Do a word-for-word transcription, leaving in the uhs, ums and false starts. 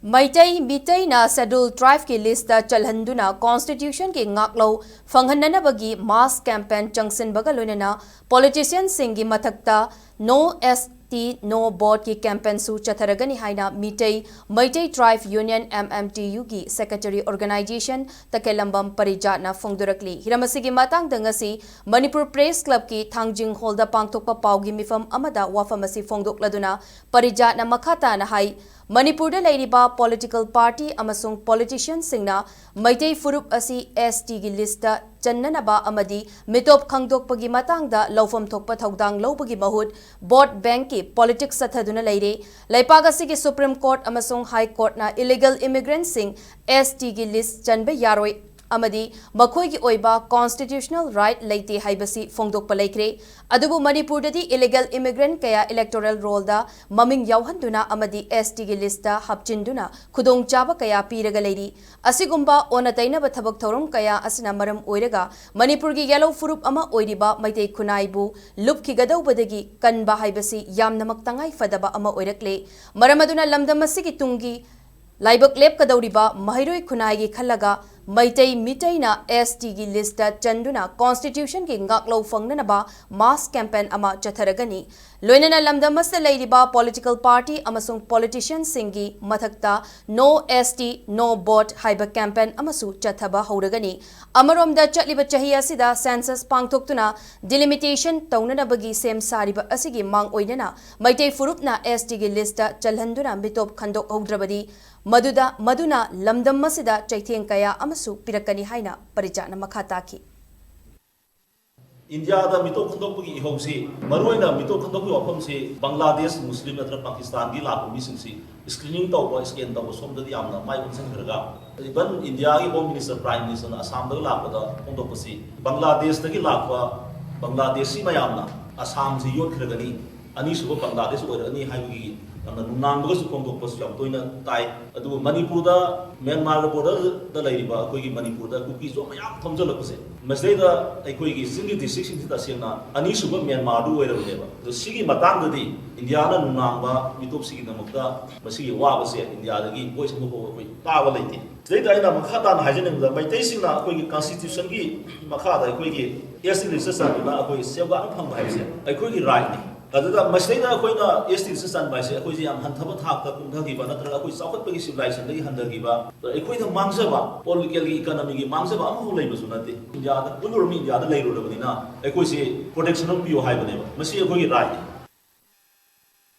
Meitei ꯃꯤꯇꯩꯅ Scheduled Tribeꯀꯤ listꯇ ꯆꯜꯍꯟꯗꯨꯅ Constitutionꯒꯤ ꯉꯥꯛꯂꯧ ꯐꯪꯍꯟꯅꯅꯕꯒꯤ mass campaign ꯆꯪꯁꯤꯟꯕꯒ ꯂꯣꯏꯅꯅ politicianꯁꯤꯡꯒꯤ ꯃꯊꯛꯇ No S T No Voteꯀꯤ campaignꯁꯨ ꯆꯠꯊꯔꯒꯅꯤ ꯍꯥꯏꯅ Meitei Meitei Tribe Union MMTUꯒꯤ secretary organization ꯇꯈꯦꯜꯂꯝꯕꯝ ꯄꯔꯤꯖꯥꯠꯅ ꯐꯣꯡꯗꯣꯔꯛꯂꯤ꯫ ꯍꯤꯔꯝ ꯑꯁꯤꯒꯤ ꯃꯇꯥꯡꯗ ꯉꯁꯤ ꯃꯅꯤꯄꯨꯔ Press Clubꯀꯤ ꯊꯥꯡꯖꯤꯡ ꯍꯣꯜꯗ ꯄꯥꯡꯊꯣꯛꯄ ꯄꯥꯎꯒꯤ ꯃꯤꯐꯝ ꯑꯃꯗ ꯋꯥꯐꯝ ꯑꯁꯤ ꯐꯣꯡꯗꯣꯛꯂꯗꯨꯅ ꯄꯔꯤꯖꯥꯠꯅ ꯃꯈꯥ ꯇꯥꯅ ꯍꯥꯏ, ꯃꯅꯤꯄꯨꯔꯗ ꯂꯩꯔꯤꯕ political party ꯑꯃꯁꯨꯡ politicianꯁꯤꯡꯅ ꯃꯩꯇꯩ ꯐꯨꯔꯨꯞ ꯑꯁꯤ STꯒꯤ listꯇ ꯆꯟꯅꯅꯕ ꯑꯃꯗꯤ ꯃꯤꯇꯣꯞ ꯈꯪꯗꯣꯛꯄꯒꯤ ꯃꯇꯥꯡꯗ ꯂꯧꯐꯝ ꯊꯣꯛꯄ ꯊꯧꯗꯥꯡ ꯂꯧꯕꯒꯤ ꯃꯍꯨꯠ vote bankꯀꯤ politics ꯆꯠꯊꯗꯨꯅ ꯂꯩꯔꯦ꯫ ꯂꯩꯄꯥꯛ ꯑꯁꯤꯒꯤ Supreme Court ꯑꯃꯁꯨꯡ High Courtꯅ illegal immigrantꯁꯤꯡ STꯒꯤ list ꯆꯟꯕ ꯌꯥꯔꯣꯏ ꯑꯃꯗꯤ ꯃꯈꯣꯏꯒꯤ ꯑꯣꯏꯕ constitutional right ꯂꯩꯇꯦ ꯍꯥꯏꯕꯁꯤ ꯐꯣꯡꯗꯣꯛꯄ ꯂꯩꯈ꯭ꯔꯦ꯫ ꯑꯗꯨꯕꯨ ꯃꯅꯤꯄꯨꯔꯗꯗꯤ illegal immigrant ꯀꯌꯥ electoral rollꯗ ꯃꯃꯤꯡ ꯌꯥꯎꯍꯟꯗꯨꯅ ꯑꯃꯗꯤ STꯒꯤ listꯇ ꯍꯥꯞꯆꯤꯟꯗꯨꯅ ꯈꯨꯗꯣꯡꯆꯥꯕ ꯀꯌꯥ ꯄꯤꯔꯒ ꯂꯩꯔꯤ꯫ ꯑꯁꯤꯒꯨꯝꯕ ꯑꯣꯟꯅ ꯇꯩꯅꯕ ꯊꯕꯛ ꯊꯧꯔꯝ ꯀꯌꯥ ꯑꯁꯤꯅ ꯃꯔꯝ ꯑꯣꯏꯔꯒ ꯃꯅꯤꯄꯨꯔꯒꯤ ꯌꯦꯜꯍꯧ ꯐꯨꯔꯨꯞ ꯑꯃ ꯑꯣꯏꯔꯤꯕ ꯃꯩꯇꯩ ꯈꯨꯟꯅꯥꯏꯕꯨ ꯂꯨꯞꯈꯤꯒꯗꯧꯕꯗꯒꯤ ꯀꯟꯕ ꯍꯥꯏꯕꯁꯤ ꯌꯥꯝꯅꯃꯛ ꯇꯉꯥꯏ ꯐꯗꯕ ꯑꯃ ꯑꯣꯏꯔꯛꯂꯦ꯫ ꯃꯔꯝ ꯑꯗꯨꯅ ꯂꯝꯗꯝ ꯑꯁꯤꯒꯤ ꯇꯨꯡꯒꯤ ꯂꯥꯏꯕꯛ ꯂꯦꯞꯀꯗꯧꯔꯤꯕ ꯃꯍꯩꯔꯣꯏ ꯈꯨꯟꯅꯥꯏꯒꯤ ꯈꯜꯂꯒ ꯃꯩꯇꯩ ꯃꯤꯇꯩꯅ STꯒꯤ listꯇ ꯆꯟꯗꯨꯅ Constitutionꯒꯤ ꯉꯥꯛꯂꯧ ꯐꯪꯅꯅꯕ mass campaign ꯑꯃ ꯆꯠꯊꯔꯒꯅꯤ꯫ ꯂꯣꯏꯅꯅ ꯂꯝꯗꯝ ꯑꯁꯤꯗ ꯂꯩꯔꯤꯕ political party ꯑꯃꯁꯨꯡ politicianꯁꯤꯡꯒꯤ ꯃꯊꯛꯇ No ST No Vote ꯍꯥꯏꯕ campaign ꯑꯃꯁꯨ ꯆꯠꯊꯕ ꯍꯧꯔꯒꯅꯤ꯫ ꯑꯃꯔꯣꯝꯗ ꯆꯠꯂꯤꯕ ꯆꯍꯤ ꯑꯁꯤꯗ census ꯄꯥꯡꯊꯣꯛꯇꯨꯅ delimitation ꯇꯧꯅꯅꯕꯒꯤ ꯁꯦꯝ ꯁꯥꯔꯤꯕ ꯑꯁꯤꯒꯤ ꯃꯥꯡ ꯑꯣꯏꯅꯅ ꯃꯩꯇꯩ ꯐꯨꯔꯨꯞꯅ STꯒꯤ listꯇ ꯆꯜꯍꯟꯗꯨꯅ ꯃꯤꯇꯣꯞ ꯈꯟꯗꯣꯛꯍꯧꯗ꯭ꯔꯕꯗꯤ ꯃꯗꯨꯗ, ꯃꯗꯨꯅ ꯂꯝꯗꯝ ꯑꯁꯤꯗ ꯆꯩꯊꯦꯡ ꯀꯌꯥ ꯑꯃꯁꯨ ꯄꯤꯔꯛꯀꯅꯤ ꯍꯥꯏꯅ ꯄꯔꯤꯖꯥꯠꯅ ꯃꯈꯥ ꯇꯥꯈꯤ꯫ ꯏꯟꯗꯤꯌꯥꯗ ꯃꯤꯇꯣꯞ ꯈꯟꯗꯣꯛꯄꯒꯤ ꯏꯍꯧꯁꯤ, ꯃꯔꯨꯑꯣꯏꯅ ꯃꯤꯇꯣꯞ ꯈꯟꯗꯣꯛꯄꯒꯤ ꯋꯥꯐꯝꯁꯤ ꯕꯪꯒ꯭ꯂꯥꯗꯦꯁ, ꯃꯨꯁꯂꯤꯝ ꯅꯠꯇ꯭ꯔꯒ ꯄꯥꯀꯤꯁꯇꯥꯟꯒꯤ ꯂꯥꯛꯄ ꯃꯤꯁꯤꯡꯁꯤ screening ꯇꯧꯕ, scan ꯇꯧꯕ, ꯁꯣꯝꯗꯗꯤ ꯌꯥꯝꯅ ꯃꯥꯏ ꯑꯣꯟꯁꯤꯟꯈ꯭ꯔꯒ, even ꯏꯟꯗꯤꯌꯥꯒꯤ Home Minister, Prime Ministerꯅ ꯑꯁꯥꯝꯗꯒ ꯂꯥꯛꯄꯗ ꯐꯣꯡꯗꯣꯛꯄꯁꯤ, ꯕꯪꯒ꯭ꯂꯥꯗꯦꯁꯇꯒꯤ ꯂꯥꯛꯄ ꯕꯪꯒ꯭ꯂꯥꯗꯦꯁꯤ ꯃꯌꯥꯝꯅ ꯑꯁꯥꯝꯁꯤ ꯌꯣꯠꯈ꯭ꯔꯒꯅꯤ, ꯑꯅꯤꯁꯨꯕ ꯕꯪꯒ꯭ꯂꯥꯗꯦꯁ ꯑꯣꯏꯔꯒꯅꯤ ꯍꯥꯏꯕꯒꯤ ꯌꯥꯝꯅ ꯅꯨꯡꯅꯥꯡꯕꯒꯁꯨ ꯐꯣꯡꯗꯣꯛꯄꯁꯨ ꯌꯥꯝ ꯇꯣꯏꯅ ꯇꯥꯏ꯫ ꯑꯗꯨꯕꯨ ꯃꯅꯤꯄꯨꯔꯗ, ꯃ꯭ꯌꯥꯟꯃꯥꯔꯒ borderꯗ ꯂꯩꯔꯤꯕ ꯑꯩꯈꯣꯏꯒꯤ ꯃꯅꯤꯄꯨꯔꯗ ꯀꯨꯀꯤꯁꯨ ꯃꯌꯥꯝ ꯊꯣꯝꯖꯤꯜꯂꯛꯄꯁꯦ, ꯃꯁꯤꯗꯩꯗ ꯑꯩꯈꯣꯏꯒꯤ ꯆꯤꯡꯒꯤ districtꯁꯤꯡꯁꯤ ꯇꯁꯦꯡꯅ ꯑꯅꯤꯁꯨꯕ ꯃ꯭ꯌꯥꯟꯃꯥꯔꯗꯨ ꯑꯣꯏꯔꯕꯅꯦꯕ꯫ ꯑꯗꯣ ꯁꯤꯒꯤ ꯃꯇꯥꯡꯗꯗꯤ ꯏꯟꯗꯤꯌꯥꯅ ꯅꯨꯡꯅꯥꯡꯕ ꯃꯤꯇꯣꯞꯁꯤꯒꯤꯗꯃꯛꯇ ꯃꯁꯤꯒꯤ ꯋꯥꯕꯁꯦ ꯏꯟꯗꯤꯌꯥꯗꯒꯤ voice ꯑꯃꯐꯥꯎꯕ ꯑꯩꯈꯣꯏ ꯇꯥꯕ ꯂꯩꯇꯦ꯫ ꯁꯤꯗꯩꯗ ꯑꯩꯅ ꯃꯈꯥ ꯇꯥꯅ ꯍꯥꯏꯖꯅꯤꯡꯕꯗ, ꯃꯩꯇꯩꯁꯤꯡꯅ ꯑꯩꯈꯣꯏꯒꯤ constitutionꯒꯤ ꯃꯈꯥꯗ ꯑꯩꯈꯣꯏꯒꯤ ST listꯇ ꯆꯟꯗꯨꯅ ꯑꯩꯈꯣꯏ safeguard ꯐꯪꯕ ꯍꯥꯏꯕꯁꯦ ꯑꯩꯈꯣꯏꯒꯤ rightꯅꯤ꯫ ꯑꯗꯨꯗ ꯃꯁꯤꯗꯩꯗ ꯑꯩꯈꯣꯏꯅ ST listꯇ ꯆꯟꯕ ꯍꯥꯏꯁꯦ ꯑꯩꯈꯣꯏꯁꯦ ꯌꯥꯝ ꯍꯟꯊꯕ ꯊꯥꯛꯇ ꯀꯨꯝꯊꯈꯤꯕ ꯅꯠꯇ꯭ꯔꯒ ꯑꯩꯈꯣꯏ ꯆꯥꯎꯈꯠꯄꯒꯤ civilizationꯗꯒꯤ ꯍꯟꯊꯈꯤꯕ, ꯑꯩꯈꯣꯏꯗ ꯃꯥꯡꯖꯕ, politicalꯒꯤ economyꯒꯤ ꯃꯥꯡꯖꯕ ꯑꯃꯐꯥꯎ ꯂꯩꯕꯁꯨ ꯅꯠꯇꯦ꯫ ꯏꯟꯗꯤꯌꯥꯗ ꯄꯨꯜꯂꯨꯔꯕ ꯏꯟꯗꯤꯌꯥꯗ ꯂꯩꯔꯨꯔꯕꯅꯤꯅ ꯑꯩꯈꯣꯏꯁꯦ protection ꯑꯃ ꯄꯤꯌꯨ ꯍꯥꯏꯕꯅꯦꯕ꯫ ꯃꯁꯤ ꯑꯩꯈꯣꯏꯒꯤ rightꯅꯤ꯫